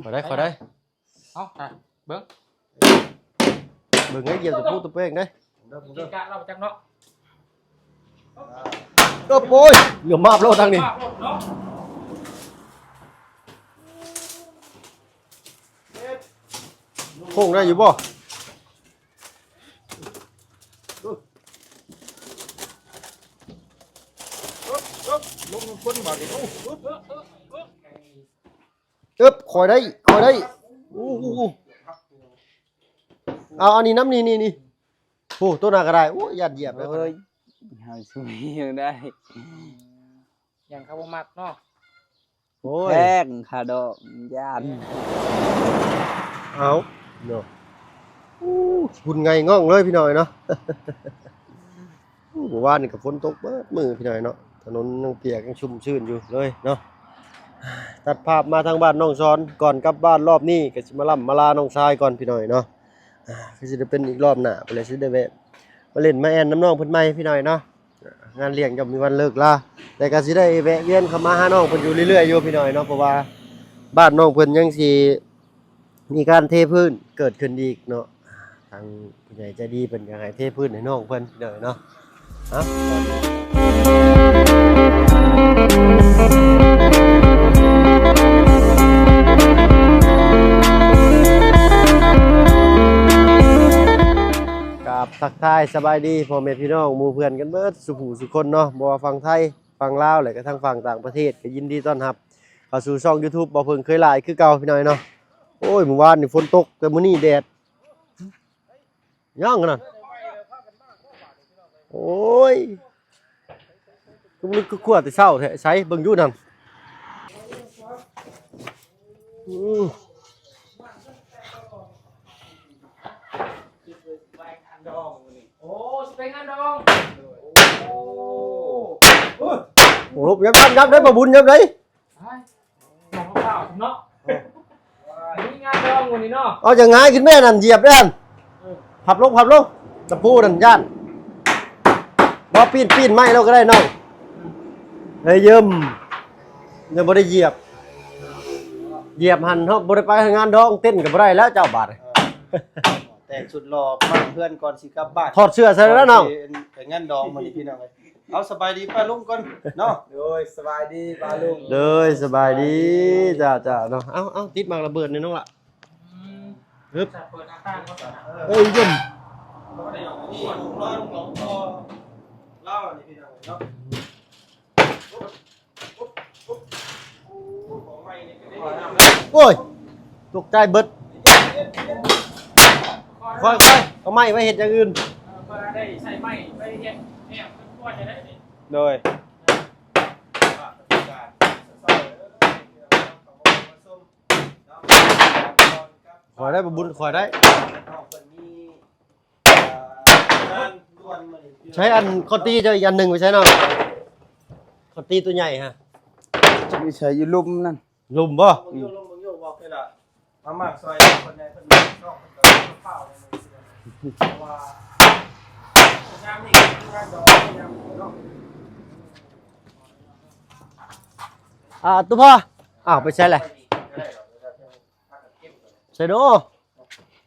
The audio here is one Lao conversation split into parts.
ขอได้ ขอได้ เอ้า อ่ะ เบิ่ง เบิ่งให้เหยียบตะปูตะแป้งได้ เกะกะเราจักเนาะ โอ้ย เหลือมาบแล้วทางนี้ มาบแล้วเนาะ โค้งได้อยู่บ่ ลงคนบาดนี้ โอ้ เอิบ ค่อยได้ ค่อยได้ โอ้โห เอาอันนี้นำ นี่ นี่ นี่ โอ้ ตัวหน้าก็ได้ โอ้ ย่านเหยียบเลย โอ้ย เฮาซุยยังได้ ย่านเขาบ่มักเนาะ โอ้ย แพงค่าดอก ย่าน เอาเนาะ โอ้ บุญไงง่องเลยพี่น้อยเนาะ โอ้ เมื่อวานนี่ก็ฝนตกเบิดมื้อพี่น้อยเนาะ ถนนยังเปียกยังชุ่มชื้นอยู่เลยเนาะ ตัดภาพมาทางบ้านน้องซอน ก่อนกลับบ้านรอบนี้ก็สิมาล่ำมาลาน้องชายก่อนพี่น้อยเนาะ อ่า ก็สิได้เป็นอีกรอบหน้า ไปเลยสิได้แวะมาเล่นมาแอ่นนำน้องเพิ่นใหม่พี่น้อยเนาะ งานเลี้ยงย่อมมีวันเลิกลา แต่ก็สิได้แวะเวียนเข้ามาหาน้องเพิ่นอยู่เรื่อยๆอยู่พี่น้อยเนาะ เพราะว่าบ้านน้องเพิ่นยังสิ มีการเทพื้นเกิดขึ้นอีกเนาะ ทางผู้ใหญ่ใจดีเพิ่นอยากให้เทพื้นให้น้องเพิ่นเด้อเนาะ ฮะ กราบทักทายสบายดีพ่อแม่พี่น้องหมู่เพื่อนกันเบิดสู่ผู้สู่คนเนาะ บ่ว่าฝั่งไทยฝั่งลาว และก็ทางฝั่งต่างประเทศ ก็ยินดีต้อนรับเข้าสู่ช่อง YouTube บ่าวเพิ่งเคยหลายคือเก่าพี่น้อยเนาะ โอ้ย มื้อวานนี่ฝนตก แต่มื้อนี้แดด ยังนั่น โอ้ย คือมันคือขั้วแต่เช้าแท้ ใส เบิ่งอยู่นั่น อืม โอ้ สิไปงานดอง โอ้ โอ้ ยับ ยับ ยับได้บ่บุญ ยับได้ ไป มองข้าวๆเนาะ เออ มีงานดองมื้อนี้เนาะ เอาจะง่ายขึ้นแม่นั่น เหยียบได้หั่น เออ พับลง พับลง ตะปูนั่นย่าน บ่ปีน ปีนไม้เราก็ได้น้อง เฮ้ย เยิ่ม ยังบ่ได้เหยียบ เหยียบหั่นเฮาบ่ได้ไปงานดอง เต้นก็บ่ได้แล้วเจ้าบาด เออ แต่งสุดหล่อมาเฮือนก่อนสิกลับบ้าน ถอดเสื้อใส่แล้วน้อง ไปงานดองมื้อนี้พี่น้องเอ้ย เอาสบายดีป้าลุงก่อนเนาะ โดย สบายดีป้าลุง โดย สบายดี จ้า จ้า เนาะ เอ้า เอ้า ติดหมากระเบิดนี่น้องละ อืม ฮึบ เปิดหน้าต่างก่อนนะ เอ้ย เยี่ยม ลาวนี่พี่น้องเนาะ โอ้ย ตกใจเบิด ค่อยๆ เอาไม้ไว้เฮ็ดอย่างอื่น เออ เพิ่นได้ใช้ไม้ไปเฮ็ดแนวครัวจะได้นี่ โดย ขอได้บ่บุญ ขอได้ น้องเพิ่นมี งานด่วนมื้อนี้ ใช้อันคอนตีเจ้าอีกอันหนึ่งไปใช้เนาะ คอนตีตัวใหญ่ฮะ จะไปใช้อยู่ลุ่มนั่น ลุ่มบ่ ลงเบิ่งอยู่ ลงเบิ่งอยู่ บอกเลยล่ะ มาม่าซอยเพิ่นแหน่ เพิ่นน้องเพิ่นก็เฝ้าเลย เพราะว่ายามนี้คืองานดองยามนี้เนาะ อ่า ตุ๊พ่อ อ้าว ไปใช้แหละ ใช้โด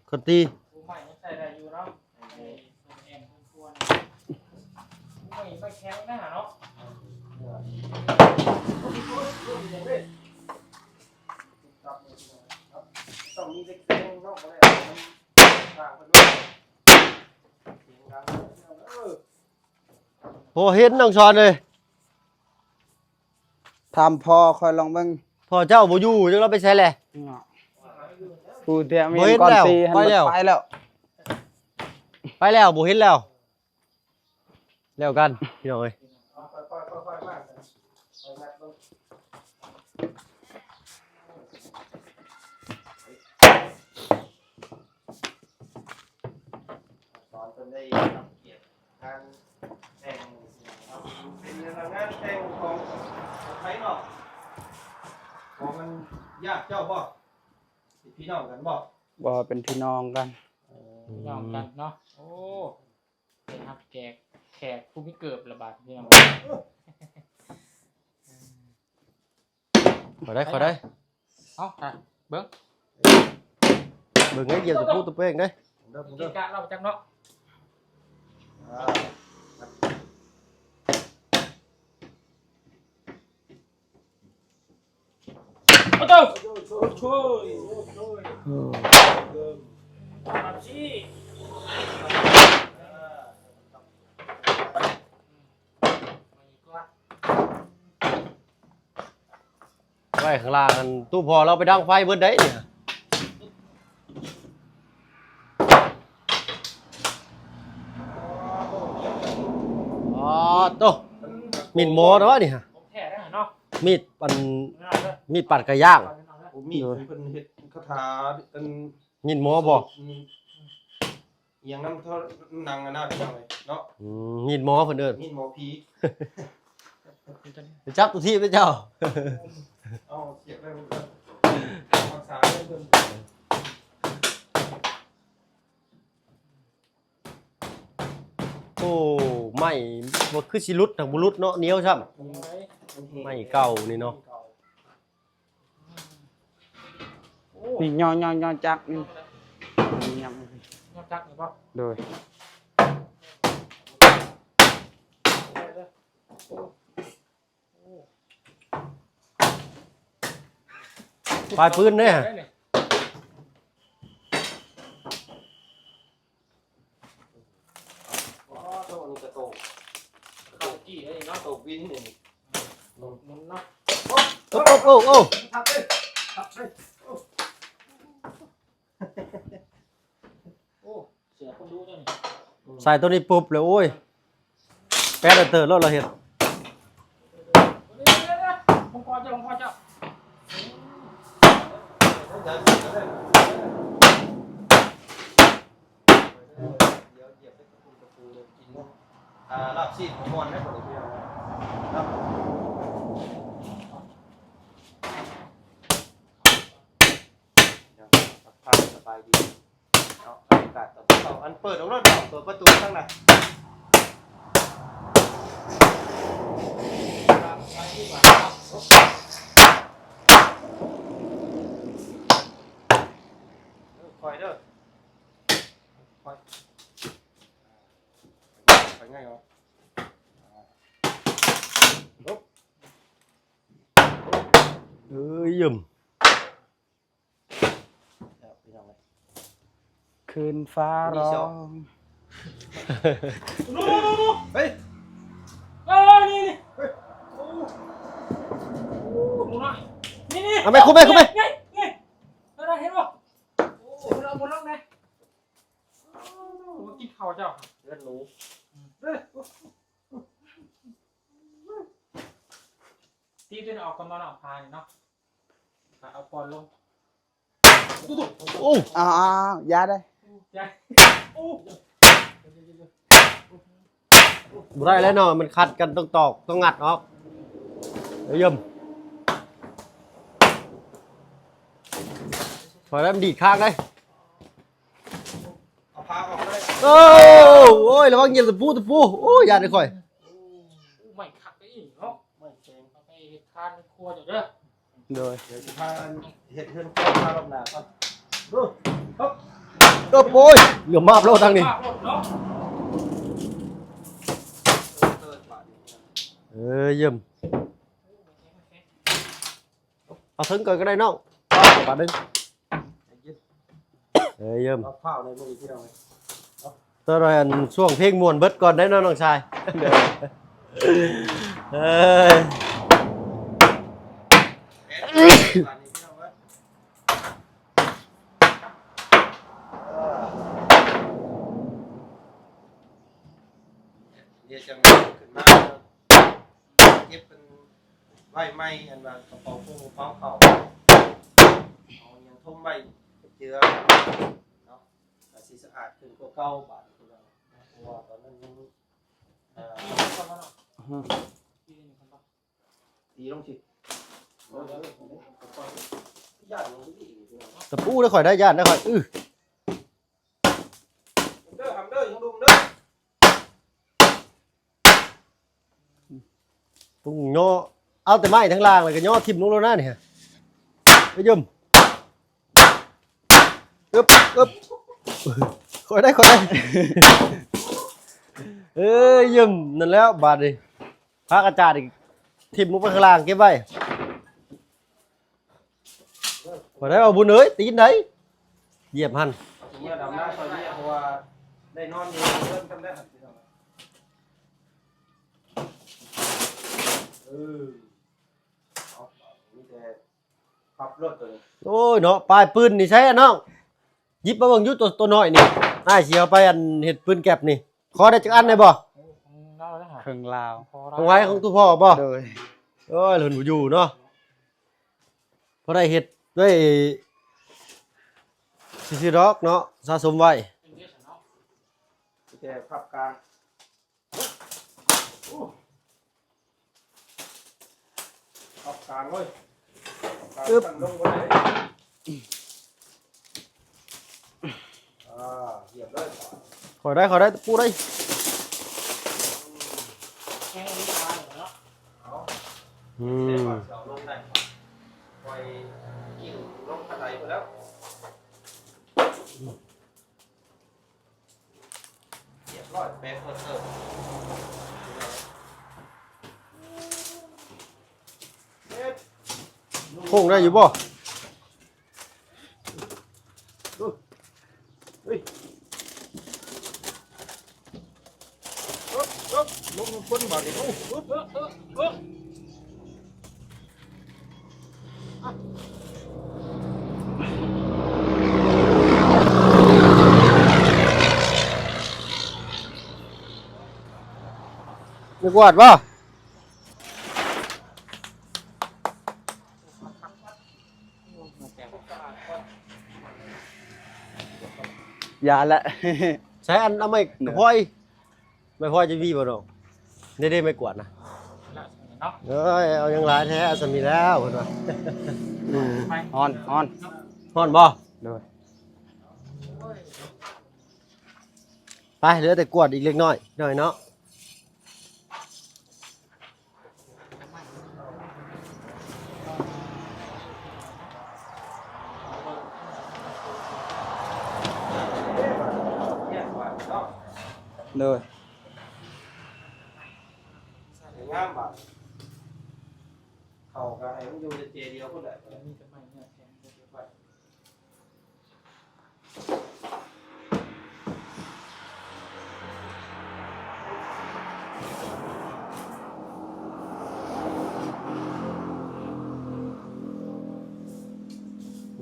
คนตี ผู้ใหม่ยังใส่ได้อยู่เนาะ ไอ้แอมควร ผู้ใหม่ไปแข่งนะเนาะ ต้องมีเล็กแข่งเนาะ บ่ได้เอามันต่างกันด้วย เสียงดังเด้อ โห เห็นน้องชอนเลย ถามพ่อค่อยลองเบิ่ง พ่อเจ้าบ่อยู่ จักลาวไปไสแหละ เนาะ ผู้เตี้ยมี บ่เห็น ก่อน แล้ว ตีหัน ไปแล้ว ไปแล้ว ไปแล้ว บ่เห็นแล้ว แล้วกัน พี่น้องเอ้ย สอนเพิ่นได้รับเกียรติ งานแต่ง เป็นงานแต่งของไผเนาะ ของมันญาติเจ้าบ่ เป็นพี่น้องกันบ่ บ่ เป็นพี่น้องกัน เออ พี่น้องกันเนาะ โอ้ เป็นฮับแขก แขกผู้มีเกิบละบาดพี่น้อง ขอได้ ขอได้ เอ้า อ่ะ เบิ่ง ເບິ່ງໃຫ້ຢຽບຕະປູຕະແປງເດ້. ເດີ ເດີ ກະເຮົາຈັກເນາະ. ອ່າ ໂອ້ໂຕ ໂອ້ໂຕ ໂອ້ໂຕ ເອີ ໄວ້ຂ້າງລ່າງຫັ້ນ ຕູ້ພໍ່ລາວໄປດັງໄຟເບິດໄດ໋ນີ້. ອໍ ໂຕ ມີດໝໍເນາະນີ້ ຂອງແທ້ເນາະ ມີດອັນ ມີດປາດກະຢ່າງ. ໂອ້ ມີດເພິ່ນເຮັດຄາຖາອັນ ມີດໝໍບໍ່? ອືມ ອີ່ຫຍັງນຳເທົ່າໜັງອັນນັ້ນເນາະ. ອືມ ມີດໝໍເພິ່ນເອີ້ນ ມີດໝໍຜີ. ໄປຈັບຕົວຖີບເດ້ເຈົ້າ. ເອົາສຽບໄວ້ເບິ່ງກ່ອນ ຮັກສາເລື່ອງເພິ່ນ. ໂອ້ ໄມ້ບໍ່ຄືຊິຫຼຸດ ຫາກບໍ່ຫຼຸດເນາະ ໜຽວຊ້ຳ. ອືມ ໄມ້ເກົ່ານີ້ເນາະ. ນີ້ຍໍ ຍໍ ຍໍຈັກນີ້ ຍໍຈັກນີ້ບໍ່? ໂດຍ ປາຍປືນເດ້. ອໍ ໂຕນີ້ກະໂຕ ເຂົ້າກີ້ເດ້ເນາະ ໂຕວິນນີ້ ໂຕໝູນເນາະ. ໂອ້ ໂອ້ ໂອ້ ໂອ້ ທັບເດ້ ທັບເດ້. ໂອ້ ໂອ້ ເສຍຄົນດຸເດ້ນີ້ ໃສ່ໂຕນີ້ປຸບແລ້ວ ໂອ້ຍ ແປດເຕີໂລດລະເຮັດ. ດຽວຢຽບໃສ່ກະປຸງກະປູເລີຍກິນ ອ່າ ລາບຊີ້ນມ່ວນໄດ໋ ພໍ່ແມ່ພີ່ນ້ອງເນາະ. ດຽວທັກທາຍສະບາຍດີເນາະ ບັນຍາກາດຕອນເຊົ້າ. ອັນເປີດອອກໂລດເນາະ ເປີດປະຕູທາງໃນ. ເອີ ຄ່ອຍເດີ ຄ່ອຍ ຄ່ອຍງ່າຍເນາະ. ເອີຍ ຢ້ຳ ແລ້ວພີ່ນ້ອງເອີຍ ຄືນຟ້າຮ້ອງ. ເຮີ້ຍ ເອີ ນີ້ ນີ້ ເຮີ້ຍ ໂອ້ ນີ້ ນີ້ ເອົາໄປ ຄຸມໄປ ຄຸມໄປ ນີ້ ນີ້ ເຫັນບໍ່? ໂອ້ ເອົາໝົດລົງແດ່. ໂອ້ ກິນເຂົ້າເຈົ້າ ເລືອດໜູ ເອີ ຕີຕົວນີ້ອອກກ່ອນບໍ່ເນາະ ພານີ້ເນາະ ແລ້ວເອົາປ່ອນລົງ. ໂອ້ ອ້າວ ຢ່າເດີ້ ຢ່າ ໂອ້ ບໍ່ໄດ້ແລ້ວເນາະ ມັນຂັດກັນ ຕ້ອງຕອກ ຕ້ອງງັດອອກ. ເອີ ຢ້ຳ ພໍແລ້ວ ມັນດີດຄ້າງເດ້. ເອົາຜ້າອອກເລີຍ. ໂອ້ ໂອ້ຍ ລະວັງຢຽບຕະປູ ຕະປູ ໂອ້ຍ ຢ້ານເດ້ຂ້ອຍ. ໂອ້ ໄມ້ຄັກເດ້ເນາະ ໄມ້ແຂງ ເອົາໄປເຮັດຄານເຮັດຄົວເຈົ້າເດີ້. ໂດຍ ດຽວຊິພາເຮັດເຮືອນຄົວ ພາລອບໜ້າກ່ອນ. ເອີ ໂອ້ຍ ເຫຼືອມາບແລ້ວທາງນີ້ ມາບແລ້ວເນາະ. ເອີ ຢ້ຳ ເອົາເທິງກ່ອນກໍໄດ້ນ້ອງ ບາດໜຶ່ງ. ເອີ ຢ້ຳ ເອົາພ້າວໃນມື້ນີ້ພີ່ນ້ອງເອີຍ. ຕອນນັ້ນຊ່ວງເພງມ່ວນເບິດກ່ອນໄດ໋ເນາະນ້ອງຊາຍ. ເອີ ດຽວຈັ່ງຂຶ້ນມາເນາະ ເກັບເປັນ ໄວ້ໃໝ່ ອັນວ່າກະເປົາໂຟມ ກະເປົາເຂົ້າ ເອົາຫຍັງຖົມໄວ້ເຈື່ອເນາະ ກະຊິສະອາດຂຶ້ນກວ່າເກົ່າບາດນີ້ ເພາະວ່າຕອນນັ້ນຍັງ ເອີ ຕີລົງຊິ ຢ້ານລົງໄປອີກ ຕະປູເດີ້ ຂ້ອຍໄດ້ ຢ້ານເດີ້ຂ້ອຍ ອື້ ເດີ ທຳເດີ ຍັງລຸມເດີ ຕ້ອງຍໍ ເອົາແຕ່ໄມ້ທາງລ່າງ ແລ້ວກໍຍໍຖິ້ມລົງໂລດນະນີ້ ໄປຍົມ. ອຶບ ອຶບ ຂ້ອຍໄດ້ ຂ້ອຍໄດ້ ເອີຍ ຢ້ຽມ ນັ້ນແລ້ວ ບາດນີ້ ພາກອາຈານອີກ ຖິ້ມລົງໄປຂ້າງລ່າງ ເກັບໄວ້ ບໍ່ໄດ້ເອົາບຸນເອີຍ ຕີນໃດ ຢຽບຫັ້ນ ເມື່ອດຳໜ້າຊອຍນີ້ ເພາະວ່າໄດ້ນອນຢູ່ເຮືອນກັນແລ້ວ ເອີ ເອົາ ມີແຕ່ພັບໂລດໂຕນີ້ ໂອ້ຍເນາະ ປາຍປືນນີ້ໃຊ້ອະນ້ອງ ຫຍິບມາເບິ່ງຢູ່ ໂຕ ໂຕນ້ອຍນີ້ ອ້າຍຊິເອົາໄປອັນເຮັດປືນແກັບນີ້ ຂໍໄດ້ຈັກອັນໄດ້ບໍ່? ເຄິ່ງລາວ ຂອງໃຜ ຂອງຕູ້ພໍ່ບໍ່? ໂດຍ ໂອ້ຍ ເພິ່ນບໍ່ຢູ່ເນາະ ພໍໄດ້ເຮັດໄດ້ ຊື່ໆ ດອກເນາະ ສະສົມໄວ້ ແຕ່ພັບກາງ ອອກກາງເວີຍ ອອກກາງ ຕັ້ງລົງບໍ່ໄດ້ ອ່າ ຮຽບຮ້ອຍ ຂ້ອຍໄດ້ ຂ້ອຍໄດ້ ຕະປູໄດ້ ແຮງດີເນາະ ເອົາ ອືມ ເອົາລົງໄດ້ ຂ້ອຍກິ້ງລົງຄັນໄດພຸ້ນແລ້ວ. ຮຽບຮ້ອຍ ແປດເປີເຕີ ໂຄ້ງໄດ້ຢູ່ບໍ່? ເອີ ເອີ ເອີ ລົງຄົນບາດນີ້ ເອີ ເອີ ເອີ ເອີ. ໄມ້ກວາດບໍ່? ຢ່າລະ ໃຊ້ອັນ ເອົາໄມ້ກະພອຍ ໄມ້ພອຍຈະມີບໍ່ນ້ອງ? ເດ້ໆ ໄມ້ກວາດນະ ເອີຍ ເອົາຫຍັງຫຼາຍແທ້ ເອົາສ່ຳນີ້ແລ້ວ ເພິ່ນວ່າ ອືມ ຮ້ອນ ຮ້ອນ ຮ້ອນບໍ່? ໂດຍ ໄປ ເຫຼືອແຕ່ກວາດອີກເລັກນ້ອຍ ນ້ອຍເນາະ. ໂດຍ ງາມບາດ ເຂົ້າກໍໃຫ້ມັນຢູ່ແຕ່ເຈດຽວພຸ້ນແຫຼະ ມີແຕ່ໄມ້ເນື້ອແຂງ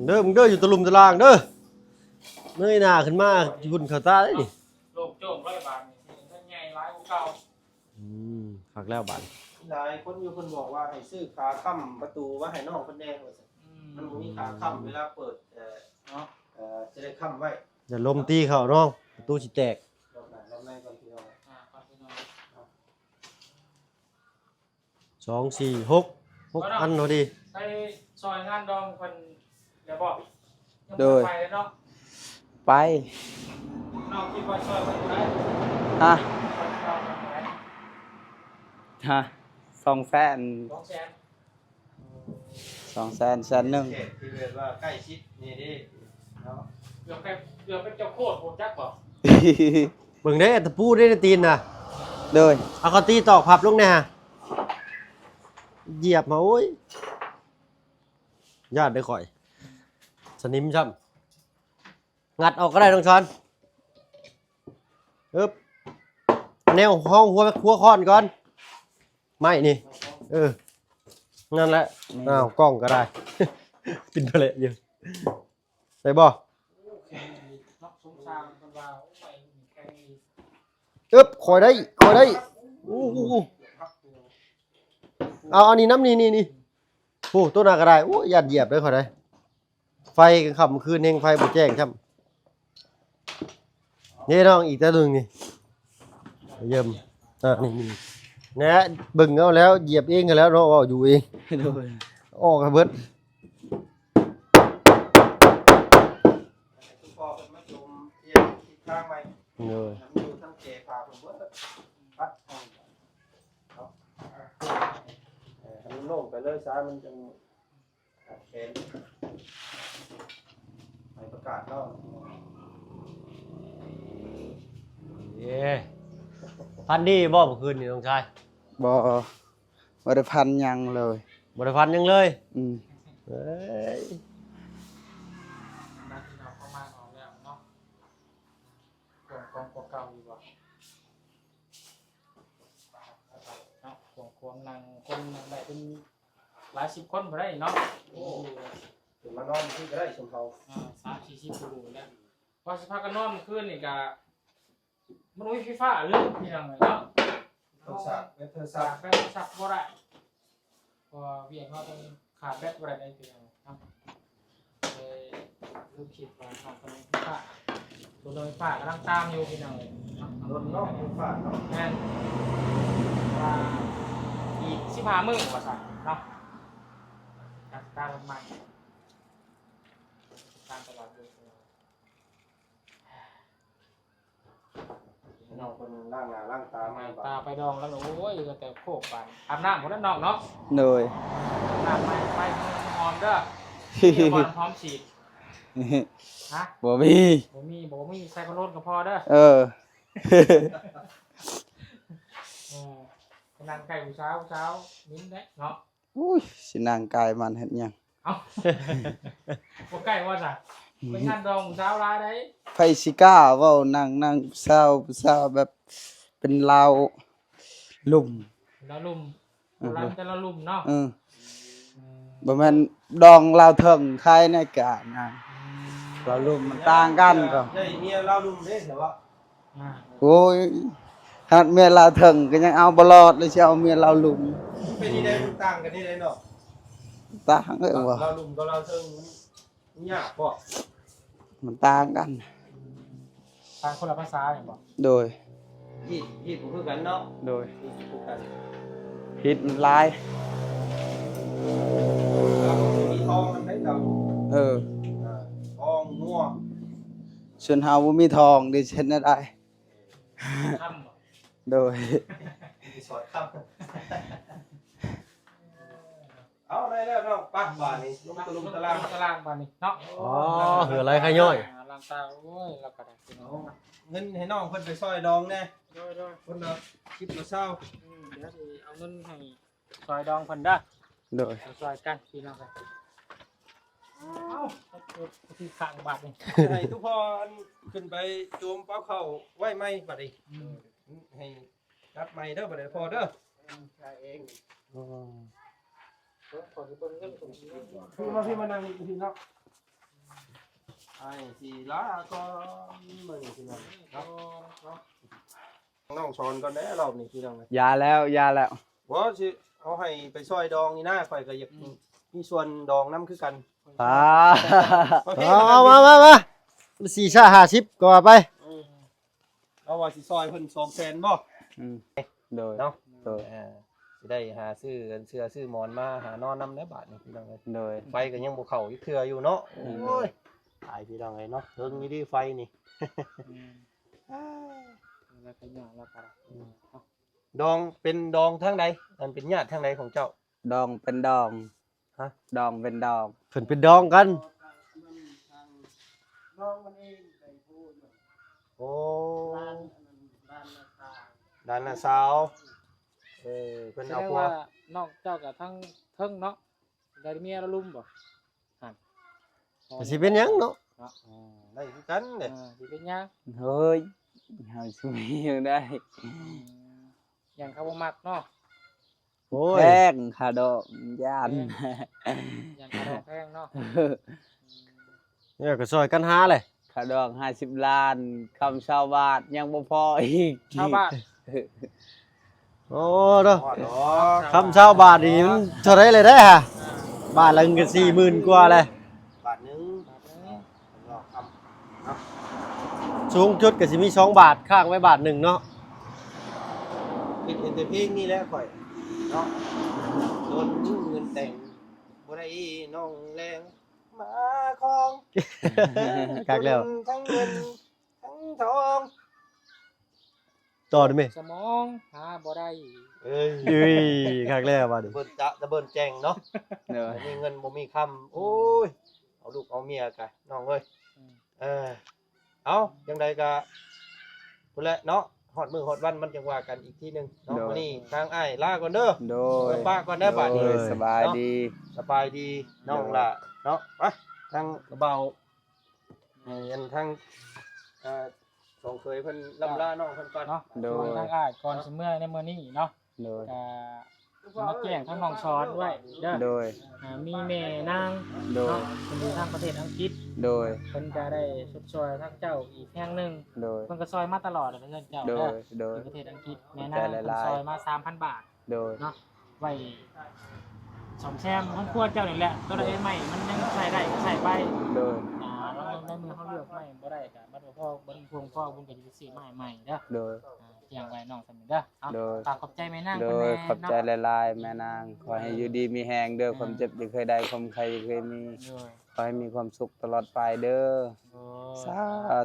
ເດີ ເດີ ຢູ່ຕະລຸ່ມຕະລ່າງເດີ ເງີຍໜ້າຂຶ້ນມາ ຝຸ່ນເຂົ້າຕາເດ້ນີ້ ໂລ່ງໂຈ້ງເລີຍບາດນີ້ ໃຫຍ່ຫຼາຍກວ່າເກົ່າ. ອືມ ຄັກແລ້ວບາດນີ້ ຫຼາຍຄົນຢູ່ເພິ່ນບອກວ່າໃຫ້ຊື້ຂາຄ້ຳປະຕູມາໃຫ້ນ້ອງເພິ່ນແດ່ວ່າຊັ້ນ ອືມ ມັນບໍ່ມີຂາຄ້ຳ ເວລາເປີດ ເອີ ເນາະ ເອີ ຈະໄດ້ຄ້ຳໄວ້ ຢ່າລົມຕີເຂົ້ານ້ອງ ປະຕູຊິແຕກ ລອບໜ້າລອບໃນກ່ອນພີ່ນ້ອງ ອ່າ ກ່ອນພີ່ນ້ອງ ສອງ ສີ່ ຫົກ ຫົກອັນພໍດີ ໄປຊ່ອຍງານດອງເພິ່ນແລ້ວບໍ່? ໂດຍ ຍັງບໍ່ໄປເນາະ ໄປ ນ້ອງຄິດວ່າຊ່ອຍເພິ່ນເທົ່າໃດ? ຮະ? ຮະ? ສອງແສນ ສອງແສນ ສອງແສນ ແສນໜຶ່ງ ເຂດທີ່ແບບວ່າໃກ້ຊິດນີ້ເດ້ເນາະ ເກືອບເປັນ ເກືອບເປັນເຈົ້າໂຄດ ຮູ້ຈັກບໍ່? ເບິ່ງເດ້ ຕະປູເດ້ໃນຕີນນະ ໂດຍ ເອົາເຂົ້າຕີຕອກພັບລົງແດ່ຫະ ຢຽບມາ ໂອ້ຍ ຢ້ານເດ້ຂ້ອຍ ສະໜິມຊ້ຳ ງັດອອກກໍໄດ້ນ້ອງຊອນ ອຶບ ແນວຮອງຫົວ ຫົວຄ້ອນກ່ອນ ໄມ້ນີ້ ເອີ ນັ້ນແຫຼະ ແມ່ນ ອ້າວ ກ້ອງກໍໄດ້ ປິ່ນໄປແລ້ວຢູ່ ໄດ້ບໍ່? ເນາະ ສົງສານເພິ່ນວ່າ ໂອ້ຍ ແຂງດີ ອຶບ ຂ້ອຍໄດ້ ຂ້ອຍໄດ້ ໂອ້ໂຫ ເອົາ ອັນນີ້ນຳ ນີ້ ນີ້ ນີ້ ໂອ້ ໂຕໜ້າກໍໄດ້ ໂອ້ຍ ຢ້ານຢຽບເດີຂ້ອຍໄດ້ ໄຟກາງຄ່ຳກາງຄືນແຮງ ໄຟບໍ່ແຈ້ງຊ້ຳ ນີ້ນ້ອງ ອີກຕົວໜຶ່ງນີ້ ຢ້ຽມ ອ່າ ນີ້ ນີ້ ແນ່ ເບິ່ງເອົາແລ້ວ ຢຽບເອງຫັ້ນແລ້ວເນາະ ເວົ້າຢູ່ເອງ ໂດຍ ອອກໃຫ້ເບິດ ໃຫ້ຄຸນພໍ່ເພິ່ນມາຊົມປ່ຽນທິດທາງໃໝ່ ໂດຍ ໃຫ້ມັນຢູ່ທາງແຈພາເພິ່ນເບິດ ປັດຫ້ອງເນາະ ເອີ ໃຫ້ມັນໂລ່ງໄປເລີຍຊະ ມັນຈັ່ງ ຂາດແຄນ ໃບປະກາດ ເອີ ຝັນດີບໍ່ເມື່ອຄືນນີ້ນ້ອງຊາຍ? ບໍ່ ບໍ່ໄດ້ຝັນຫຍັງເລີຍ. ບໍ່ໄດ້ຝັນຫຍັງເລີຍ? ອືມ ເອີຍ ນັກທີ່ເຮົາເຂົ້າມາເອົາແລ້ວເນາະ ກວມ ກວມກວ່າເກົ່າຢູ່ບໍ່? ເນາະ ກວມ ກວມ ນັ່ງຄົນນັ່ງໄດ້ເປັນຫຼາຍສິບຄົນພຸ້ນໄດ໋ເນາະ. ໂອ້ ຂຶ້ນມານອນທີ່ກໍໄດ້ ຊົນເຜົ່າ ອ່າ ສາມສີ່ສິບກວ່າໂຕແລ້ວ ວ່າຊິພາກັນນອນຄືນນີ້ກະ ມັນບໍ່ມີໄຟຟ້າເລີຍພີ່ນ້ອງເອີຍເນາະ. ໂທລະສັບ ແບດໂທລະສັບ ແບດໂທລະສັບບໍ່ໄດ້ ເພາະວ່າວຽກເຮົາຕ້ອງຂາດແບດບໍ່ໄດ້ເດ້ພີ່ນ້ອງເນາະ. ເອີ ເລີ່ມຄິດວ່າເຮົາກຳລັງໄຟຟ້າ ໂຕເລື່ອງໄຟຟ້າກຳລັງຕາມຢູ່ພີ່ນ້ອງເອີຍເນາະ. ດົນເນາະ ໄຟຟ້າເນາະ. ແມ່ນ ວ່າອີກສິບຫ້າມື້ວ່າຊັ້ນເນາະ ການຕິດຕາມໃໝ່ ການຕະຫຼາດຢູ່ ນ້ອງເພິ່ນລ້າງໜ້າລ້າງຕາມາ ລ້າງຕາໄປດອງແລ້ວ ໂອ້ຍ ເຫຼືອແຕ່ໂຄກບາດ ອາບນ້ຳພຸ້ນແຫຼະນ້ອງເນາະ. ໂດຍ ອາບນ້ຳໃໝ່ ໄປຫອມເດີ ມີບໍ່ຫອມສີດ? ຮະ ບໍ່ມີ ບໍ່ມີ ບໍ່ມີ ໃສ່ໂຄໂລນກໍພໍເດີ. ເອີ ເອີ ໄປນັ່ງໃກ້ຜູ້ສາວ ຜູ້ສາວມິນເດ້ເນາະ. ອຸ້ຍ ຊິນັ່ງໃກ້ມັນເຮັດຫຍັງ? ເອົ້າ ບໍ່ໃກ້ວ່າຊະ ໄປງານດອງຜູ້ສາວຫຼາຍໃດ໋. ໃຜຊິກ້າເວົ້າ ນັ່ງ ນັ່ງຜູ້ສາວ ຜູ້ສາວແບບເປັນລາວລຸ່ມ ລາວລຸ່ມ ອື ໂບລານແຕ່ລາວລຸ່ມເນາະ. ເອີ ອືມ ບໍ່ແມ່ນດອງລາວເທິງ ຂາຍໃນການນະ ອືມ ລາວລຸ່ມມັນຕ່າງກັນກໍ ໄດ້ເມຍລາວລຸ່ມເດ້ ແຕ່ວ່າ ອ່າ ໂອ້ຍ ຂະໜາດເມຍລາວເທິງກໍຍັງເອົາບໍ່ລອດເລີຍ ຊິເອົາເມຍລາວລຸ່ມ. ເປັນທີ່ໃດມັນຕ່າງກັນທີ່ໃດເນາະ? ຕ່າງເອີຍວ່າ ລາວລຸ່ມກັບລາວເທິງມັນຍາກບໍ່? ມັນຕ່າງກັນ ຕ່າງຄົນລະພາສາແມ່ນບໍ່? ໂດຍ ຮີດ ຮີດບໍ່ຄືກັນເນາະ. ໂດຍ ຮີດບໍ່ຄືກັນ ຮີດມັນຫຼາຍ ລາວບໍ່ມີທອງນຳໃດ໋ລາວ. ເອີ ອ່າ ທອງງົວ ສ່ວນເຮົາບໍ່ມີທອງເດ ຊິເຮັດແນວໃດ? ຄຳບໍ່? ໂດຍ ມີສອດຄຳ. ເອົາ ໄດ້ແລ້ວເນາະ ໄປບາດນີ້ ລົງຕະລຸມຕະລາງ ຕະລາງບາດນີ້ເນາະ. ອໍ ເຫື່ອໄຫຼຂະຍ້ອຍ ອ່າ ລ້າງຕາ. ໂອ້ຍ ລາວກໍໄດ້ ເອົາເງິນໃຫ້ນ້ອງເພິ່ນໄປຊ່ອຍດອງແດ່. ໂດຍໆ ຄົນລະສິບລະຊາວ. ອືມ ດຽວຊິເອົາເງິນໃຫ້ ຊ່ອຍດອງເພິ່ນເດີ. ໂດຍ ຊ່ອຍກັນພີ່ນ້ອງເອີຍ. ເອົ້າ ທີ່ຂ້າງບາດນີ້ ໃຫ້ທຸກຄົນຂຶ້ນໄປໂຈມເປົ່າເຂົ້າໄວ້ໃໝ່ບາດນີ້. ອືມ ໃຫ້ຈັດໃໝ່ເດີ ບາດນີ້ພໍເດີ. ອືມ ໃຊ້ເອງ. ອໍ ຂໍຊິເບິ່ງເງິນ ຄືມາ ພີ່ມານັ່ງນີ້ພີ່ເນາະ. ອ້າຍຊິລາກ່ອນມື້ນີ້ພີ່ນ້ອງເນາະ. ນ້ອງສອນກ່ອນແດ່ລອບນີ້ພີ່ນ້ອງເອີຍ. ຢ່າແລ້ວ ຢ່າແລ້ວ. ບໍ່ ຊິເອົາໃຫ້ໄປຊ່ອຍດອງນີ້ນາ ຂ້ອຍກໍຢາກ ອືມ ມີສ່ວນດອງນຳຄືກັນ. ອ່າ ປະເພດ ເອົາ ມາ ມາ ມາ ສີ່ຊາຫ້າສິບກໍວ່າໄປ. ເອີ ລາວວ່າຊິຊ່ອຍເພິ່ນສອງແສນບໍ່? ອືມ ໂດຍ ເນາະ. ໂດຍ ອ່າ ຊິໄດ້ຫາຊື້ເສື້ອຊື້ໝອນມາຫານອນນຳແດ່ບາດນີ້ພີ່ນ້ອງເອີຍ. ໂດຍ ໄຟກໍຍັງບໍ່ເຂົ້າອີກເທື່ອຢູ່ເນາະ. ອືມ ໂອ້ຍ ຕາຍພີ່ນ້ອງເອີຍເນາະ ເທິງນີ້ເດ້ໄຟນີ້. ອືມ ອ່າ ແລ້ວກໍຍາກແລ້ວກໍ ອືມ ດອງເປັນດອງທາງໃດ? ອັນເປັນຍາດທາງໃດຂອງເຈົ້າ? ດອງເປັນດອງ. ຮະ? ດອງເປັນດອງ. ເພິ່ນເປັນດອງກັນ. ໂອ້ ຫຼານນ້າສາວ. ເອີ ເພິ່ນເອົາຜົວ. ແສດງວ່ານ້ອງເຈົ້າກໍທັງເທິງເນາະ ໄດ້ເມຍລະລຸ່ມບໍ່? ຫັ້ນ ກໍຊິເປັນຫຍັງເນາະ ເນາະ. ອືມ ໄດ້ຄືກັນເດ້. ເອີ ຊິເປັນຫຍັງ? ເຮີ້ຍ ເຮົາຊິມີຫຍັງໄດ້? ອືມ ຫຍັງເຂົາບໍ່ມັກເນາະ. ໂອ້ຍ ແພງຄ່າດອງ ຢ້ານ ຢ້ານຄ່າດອງແພງເນາະ. ເອີ ອືມ ເອີ ກໍຊ່ອຍກັນຫາແຫຼະ. ຄ່າດອງຫ້າສິບລ້ານ ຄຳຊາວບາດຍັງບໍ່ພໍອີກ. ຊາວບາດ. ໂອ້ເນາະ ຄຳຊາວບາດນີ້ມັນເທົ່າໃດເລີຍເດ້ຫະ? ບາດລະກໍສີ່ໝື່ນກວ່າແຫຼະ. ບາດໜຶ່ງ ບາດໜຶ່ງ ເນາະ ຄຳເນາະ ສູງສຸດກໍຊິມີສອງບາດ ຄ້າງໄວ້ບາດໜຶ່ງເນາະ. ຄິດເຫັນແຕ່ເພງນີ້ແຫຼະຂ້ອຍເນາະ ໂດນເງິນແຕ່ງ ບໍ່ໄດ້ນ້ອງແລງ ມາຄອງ ຄັກແລ້ວ ທັງເງິນທັງທອງ ຕໍ່ໄດ້ໄໝ? ສະໝອງຫາບໍ່ໄດ້. ເອີຍ ເອີຍ ຄັກແລ້ວບາດນີ້ ເບິ່ນຈະຕະເບິ່ນແຈ້ງເນາະ. ໂດຍ ບໍ່ມີເງິນບໍ່ມີຄຳ ໂອ້ຍ ເອົາລູກເອົາເມຍກະນ້ອງເອີຍ. ອືມ ເອີ ເອົາ ຈັ່ງໃດກໍພຸ້ນແຫຼະເນາະ ຮອດມື້ຮອດວັນມັນຈັ່ງວ່າກັນອີກທີໜຶ່ງເນາະ. ໂດຍ ມື້ນີ້ທາງອ້າຍລາກ່ອນເດີ. ໂດຍ ເອີ ປະກ່ອນເດີບາດນີ້. ໂດຍ ສະບາຍດີ ເນາະ ສະບາຍດີນ້ອງຫຼ້າເນາະ. ມາ ທາງບ່າວ ໃຫ້ອັນທາງ ເອີ ສອງເຂີຍເພິ່ນລ່ຳລານ້ອງເພິ່ນກ່ອນເນາະ. ໂດຍ ທາງອ້າຍກ່ອນຊິເມືອໃນມື້ນີ້ເນາະ. ໂດຍ ກະຊິມາແຈ້ງທາງນ້ອງສອນໄວ້ເດີ. ໂດຍ ອ່າ ມີແມ່ນາງ ໂດຍ ເນາະ ເພິ່ນຢູ່ທາງປະເທດອັງກິດ. ໂດຍ ເພິ່ນກະໄດ້ຊົດຊ່ອຍທາງເຈົ້າອີກແຮງໜຶ່ງ. ໂດຍ ເພິ່ນກະຊ່ອຍມາຕະຫຼອດເລີຍເພື່ອນເຈົ້າເດີ. ໂດຍ ຢູ່ປະເທດອັງກິດ ແມ່ນາງເພິ່ນຊ່ອຍມາສາມພັນບາດ. ໂດຍ ເນາະ ໄວ້ສ້ອມແຊມເຮືອນຄົວເຈົ້ານີ້ແຫຼະ. ໂຕໃດໄມ້ມັນຍັງໃຊ້ໄດ້ກະໃຊ້ໄປ. ໂດຍ ອ່າ ລາງໃນເມື່ອເຮົາເລືອກໄມ້ບໍ່ໄດ້ກະມັນບໍ່ພໍ ບໍ່ພຽງພໍ ບຸນກະຊິໄປຊື້ໄມ້ໃໝ່ເດີ. ໂດຍ ອ່າ ແຈ້ງໄວ້ນ້ອງສ່ຳນີ້ເດີ. ເອົາ ໂດຍ ຝາກຂອບໃຈແມ່ນາງ ໂດຍ ເພິ່ນແດ່ເນາະ. ຂອບໃຈຫຼາຍໆແມ່ນາງ. ໂດຍ ຂໍໃຫ້ຢູ່ດີມີແຮງເດີ. ອ່າ ຄວາມເຈັບຢ່າເຄີຍໄດ້ ຄວາມໄຂ້ຢ່າເຄີຍມີ. ໂດຍ ຂໍໃຫ້ມີຄວາມສຸກຕະຫຼອດໄປເດີ. ໂດຍ ສາ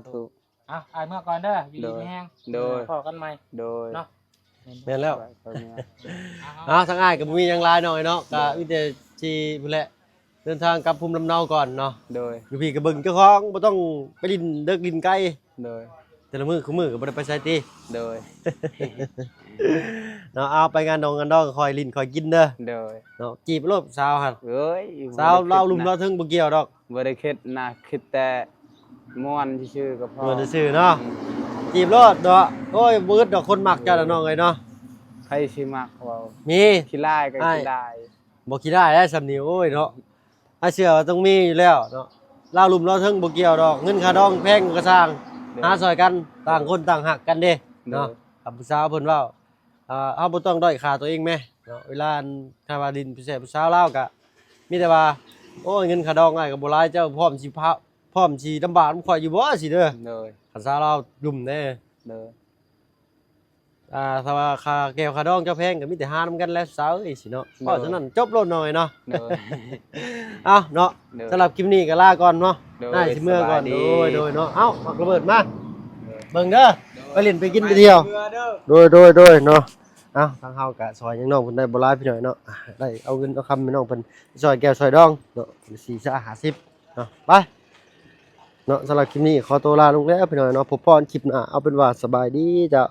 ທຸ. ເອົາ ອ້າຍເມືອກ່ອນເດີ ຢູ່ດີມີແຮງ. ໂດຍ ພໍ້ກັນໃໝ່. ໂດຍ ເນາະ ແມ່ນແລ້ວ. ເອົາ ທາງອ້າຍກໍບໍ່ມີຫຍັງຫຼາຍນ້ອຍເນາະ ກໍມີແຕ່ຊິພຸ້ນແຫຼະ ເດີນທາງກັບພູມລຳເນົາກ່ອນເນາະ. ໂດຍ ຢູ່ພີ້ກໍເບິ່ງເຈົ້າຂອງ ບໍ່ຕ້ອງໄປຫຼິ້ນເດິກຫຼິ້ນໄກ. ໂດຍ ແຕ່ລະມື້ຄູ່ມື້ກໍບໍ່ໄດ້ໄປໃສຕິ. ໂດຍ ເນາະ ເອົາ ໄປງານດອງງານດອງກໍຄ່ອຍຫຼິ້ນຄ່ອຍກິນເດີ. ໂດຍ ເນາະ ຈີບໂລດສາວຫັ້ນ. ເອີຍ ສາວລາວລຸ່ມລາວເທິງບໍ່ກ່ຽວດອກ. ບໍ່ໄດ້ຄິດນະ ຄິດແຕ່ມ່ວນຊື່ໆກໍພໍ ມ່ວນຊື່ໆເນາະ. ອືມ ຈີບໂລດເນາະ. ໂອ້ຍ ບໍ່ອຶດດອກຄົນມັກເຈົ້ານະ ເອີ ນ້ອງເອີຍເນາະ. ໃຜຊິມັກເວົ້າ ມີຂີ້ລ້າຍກໍຂີ້ລ້າຍ. ບໍ່ຂີ້ລ້າຍແລ້ວສ່ຳນີ້ ໂອ້ຍເນາະ ອ້າຍເຊື່ອວ່າຕ້ອງມີຢູ່ແລ້ວເນາະ. ລາວລຸ່ມລາວເທິງບໍ່ກ່ຽວດອກ ເງິນຄ່າດອງແພງກໍຊ່າງ ໂດຍ ຫາຊ່ອຍກັນ ຕ່າງຄົນຕ່າງຮັກກັນເດ້ເນາະ. ໂດຍ ຄັນຜູ້ສາວເພິ່ນເວົ້າ ອ່າ ເຮົາບໍ່ຕ້ອງດ້ອຍຄ່າຕົວເອງແມເນາະ. ເວລາອັນ ຖ້າວ່າຫຼິ້ນຜູ້ຊາຍຜູ້ສາວລາວກະມີແຕ່ວ່າ ໂອ້ຍ ເງິນຄ່າດອງອ້າຍກໍບໍ່ຫຼາຍ ເຈົ້າພ້ອມຊິພາ ພ້ອມຊິລຳບາກນຳຂ້ອຍຢູ່ບໍ່ ຊີ້ເດີ. ໂດຍ ຄັນສາວລາວລຸ່ມເດ້. ໂດຍ ອ່າ ຖ້າວ່າຄ່າແກ້ວຄ່າດອງເຈົ້າແພງກໍມີແຕ່ຫານຳກັນແຫຼະສາວເອີຍ ຊີ້ເນາະ. ໂດຍ ເວົ້າສ່ຳນັ້ນຈົບໂລດນ້ອຍເນາະ. ໂດຍ ເອົ້າເນາະ. ໂດຍ ສຳລັບຄລິບນີ້ກໍລາກ່ອນເນາະ. ໂດຍ ອ້າຍຊິເມືອກ່ອນ. ສະບາຍດີ. ໂດຍ ໂດຍເນາະ. ເອົ້າ ໝາກລະເບີດມາ ເບິ່ງເດີ ໄປຫຼິ້ນໄປກິນໄປທ່ຽວ. ໂດຍ ໂດຍ ໂດຍເນາະ. ເອົ້າ ທາງເຮົາກະຊ່ອຍຫຍັງນ້ອງເພິ່ນໄດ້ບໍ່ຫຼາຍພີ່ນ້ອງເນາະ ໄດ້ເອົາເງິນເອົາຄຳໃຫ້ນ້ອງເພິ່ນຊ່ອຍແກ້ວຊ່ອຍດອງເນາະ ສີ່ ຫ້າ ສິບເນາະ. ໄປເນາະ ສຳລັບຄລິບນີ້ຂໍໂຕລາລົງແລ້ວພີ່ນ້ອງເນາະ. ພົບພໍ້ຄລິບໜ້າ ເອົາເປັນວ່າສະບາຍດີເຈົ້າ.